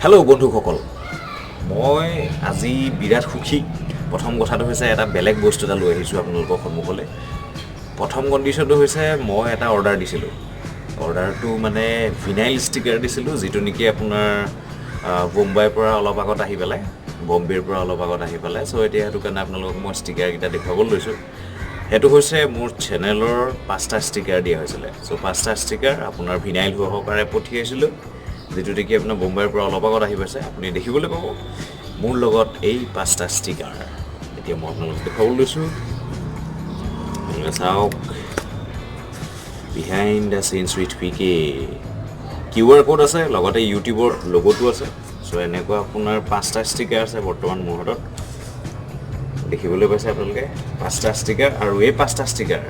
Hello' বন্ধুসকল, মই আজি বিৰাট সুখী। প্ৰথম কথাটো হৈছে এটা বেলেগ বস্তু এটা লৈ আহিছোঁ আপোনালোকৰ সন্মুখলৈ। প্ৰথম কণ্ডিশ্যনটো হৈছে মই এটা অৰ্ডাৰ দিছিলোঁ। অৰ্ডাৰটো মানে ভিনাইল ষ্টিকাৰ দিছিলোঁ, যিটো নেকি আপোনাৰ বোম্বাইৰ পৰা অলপ আগত আহি পেলাই, বম্বেৰ পৰা অলপ আগত আহি পেলাই। চ' এতিয়া সেইটো কাৰণে আপোনালোকক মই ষ্টিকাৰকেইটা দেখুৱাব লৈছোঁ। সেইটো হৈছে মোৰ চেনেলৰ 5টা ষ্টিকাৰ দিয়া হৈছিলে। চ' 5টা ষ্টিকাৰ আপোনাৰ ভিনাইল সহকাৰে পঠিয়াইছিলোঁ, যিটো নেকি আপোনাৰ বোম্বাইৰ পৰা অলপ আগত আহি পাইছে। আপুনি দেখিবলৈ পাব মোৰ লগত এই 5টা ষ্টিকাৰ। এতিয়া মই আপোনালোকক দেখুৱাব লৈছোঁ, চাওক। Behind the scenes with PK QR code আছে, লগতে ইউটিউবৰ লগ'টো আছে। চ' এনেকুৱা আপোনাৰ 5টা ষ্টিকাৰ আছে বৰ্তমান মোৰ হাতত, দেখিবলৈ পাইছে আপোনালোকে 5টা ষ্টিকাৰ। আৰু এই 5টা ষ্টিকাৰ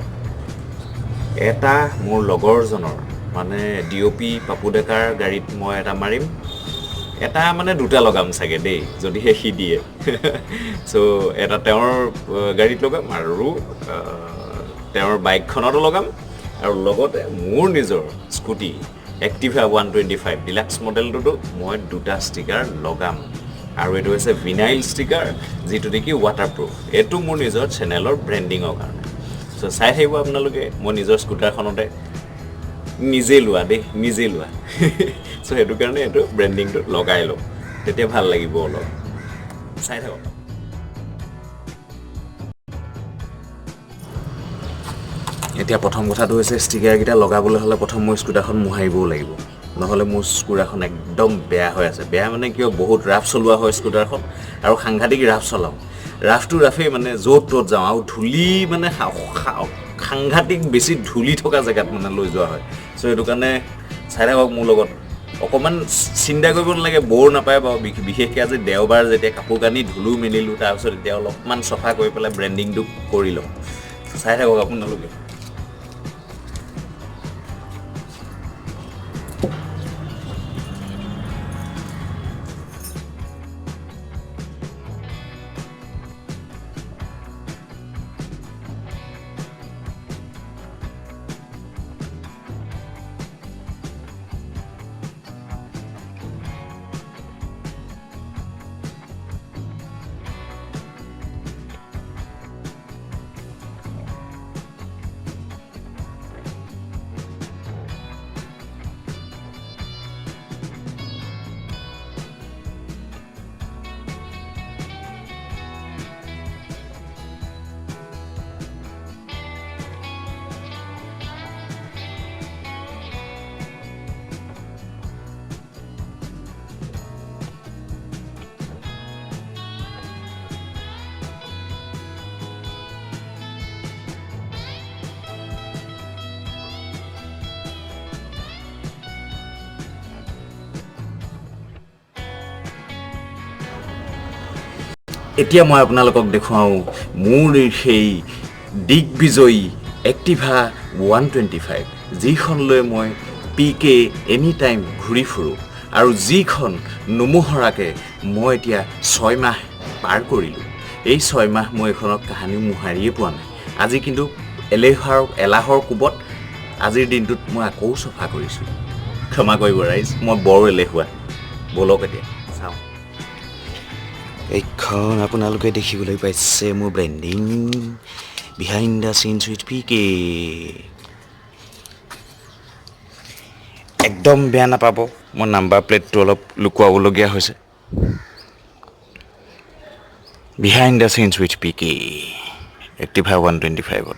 এটা মোৰ লগৰজনৰ মানে ডি অ' পি পাপু ডেকাৰ গাড়ীত মই এটা মাৰিম, এটা মানে দুটা লগাম চাগে দেই, যদিহে সি দিয়ে। চ' এটা তেওঁৰ গাড়ীত লগাম আৰু তেওঁৰ বাইকখনতো লগাম, আৰু লগতে মোৰ নিজৰ স্কুটি এক্টিভা 125 ডিলাক্স মডেলটোতো মই দুটা ষ্টিকাৰ লগাম। আৰু এইটো হৈছে ভিনাইল ষ্টিকাৰ, যিটো নেকি ৱাটাৰপ্ৰুফ। এইটো মোৰ নিজৰ চেনেলৰ ব্ৰেণ্ডিঙৰ কাৰণে। চ' চাই থাকিব আপোনালোকে, মই নিজৰ স্কুটাৰখনতে নিজে লোৱা দেই, নিজে লোৱা। চ' সেইটো কাৰণে এইটো ব্ৰেণ্ডিংটো লগাই লওঁ, তেতিয়া ভাল লাগিব অলপ। চাই থাকক। এতিয়া প্ৰথম কথাটো হৈছে ষ্টিকাৰকেইটা লগাবলৈ হ'লে প্ৰথম মই স্কুটাৰখন মোহাৰিবও লাগিব, নহ'লে মোৰ স্কুটাৰখন একদম বেয়া হৈ আছে। বেয়া মানে কিয়, বহুত ৰাফ চলোৱা হয় স্কুটাৰখন, আৰু সাংঘাতিক ৰাফ চলাওঁ। ৰাফটো ৰাফেই, মানে য'ত ত'ত যাওঁ, আৰু ধূলি মানে সাংঘাতিক বেছি ধূলি থকা জেগাত মানে লৈ যোৱা হয়। চ' সেইটো কাৰণে চাই থাকক মোৰ লগত, অকণমান চিন্তা কৰিব নালাগে, ব'ৰ নাপায় বাৰু। বিশেষকৈ আজি দেওবাৰ, যেতিয়া কাপোৰ কানি ধুলোঁ মেলিলোঁ, তাৰপিছত এতিয়া অলপমান চফা কৰি পেলাই ব্ৰেণ্ডিংটো কৰি লওঁ। চাই থাকক আপোনালোকে। এতিয়া মই আপোনালোকক দেখুৱাওঁ মোৰ সেই দিগ্বিজয়ী এক্টিভা 125, যিখন লৈ মই পি কে এনি টাইম ঘূৰি ফুৰোঁ, আৰু যিখন নোমোহৰাকৈ মই এতিয়া 6 মাহ পাৰ কৰিলোঁ। এই 6 মাহ মই এইখনক কাহানিও মোহাৰিয়ে পোৱা নাই। আজি কিন্তু এলাহৰ কোবত আজিৰ দিনটোত মই আকৌ চফা কৰিছোঁ। ক্ষমা কৰিব ৰাইজ, মই বৰ এলেহুৱা। ব'লক এতিয়া চাওঁ। এইখন আপোনালোকে দেখিবলৈ পাইছে মোৰ branding behind the scenes with PK. একদম বেয়া নাপাব, মই নাম্বাৰ প্লেটটো অলপ লুকুৱাবলগীয়া হৈছে। Behind the scenes with PK Activa 125ত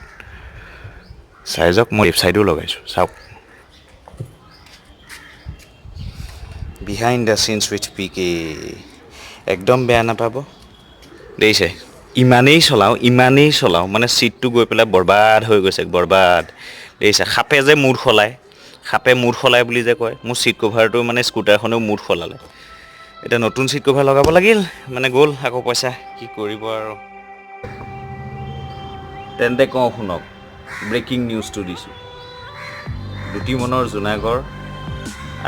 চাই যাওক। মই ৱেবছাইটো লগাইছোঁ, চাওক। Behind the scenes with PK, একদম বেয়া নাপাব। দেখিছে, ইমানেই চলাওঁ, ইমানেই চলাওঁ, মানে ছিটটো গৈ পেলাই বৰবাদ হৈ গৈছে, বৰবাদ। দেখিছে, সাপে যে মূৰ সলায়, সাপে মূৰ সলায় বুলি যে কয়, মোৰ ছিট কভাৰটো মানে স্কুটাৰখনেও মূৰ সলালে। এতিয়া নতুন ছিট কভাৰ লগাব লাগিল, মানে গ'ল আকৌ পইচা, কি কৰিব আৰু। তেন্তে কওঁ শুনক, ব্ৰেকিং নিউজটো দিছোঁ। দুটিমনৰ জোনাগৰ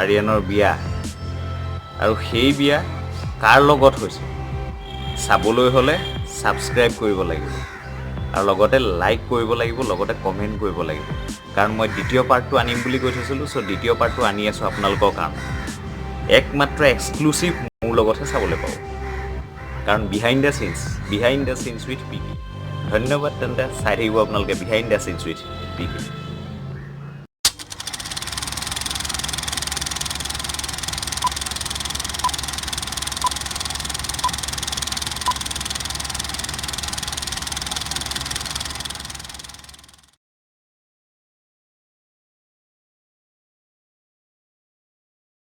আৰিয়ানৰ বিয়া, আৰু সেই বিয়া কাৰ লগত হৈছে চাবলৈ হ'লে ছাবস্ক্ৰাইব কৰিব লাগিব, আৰু লগতে লাইক কৰিব লাগিব, লগতে কমেণ্ট কৰিব লাগিব। কাৰণ মই দ্বিতীয় পাৰ্টটো আনিম বুলি কৈ থৈছিলোঁ, চ' দ্বিতীয় পাৰ্টটো আনি আছোঁ আপোনালোকৰ কাৰণে। একমাত্ৰ এক্সক্লুচিভ মোৰ লগতহে চাবলৈ পাব, কাৰণ behind the scenes, behind the scenes with P K. ধন্যবাদ। তেন্তে চাই থাকিব আপোনালোকে behind the scenes with P K.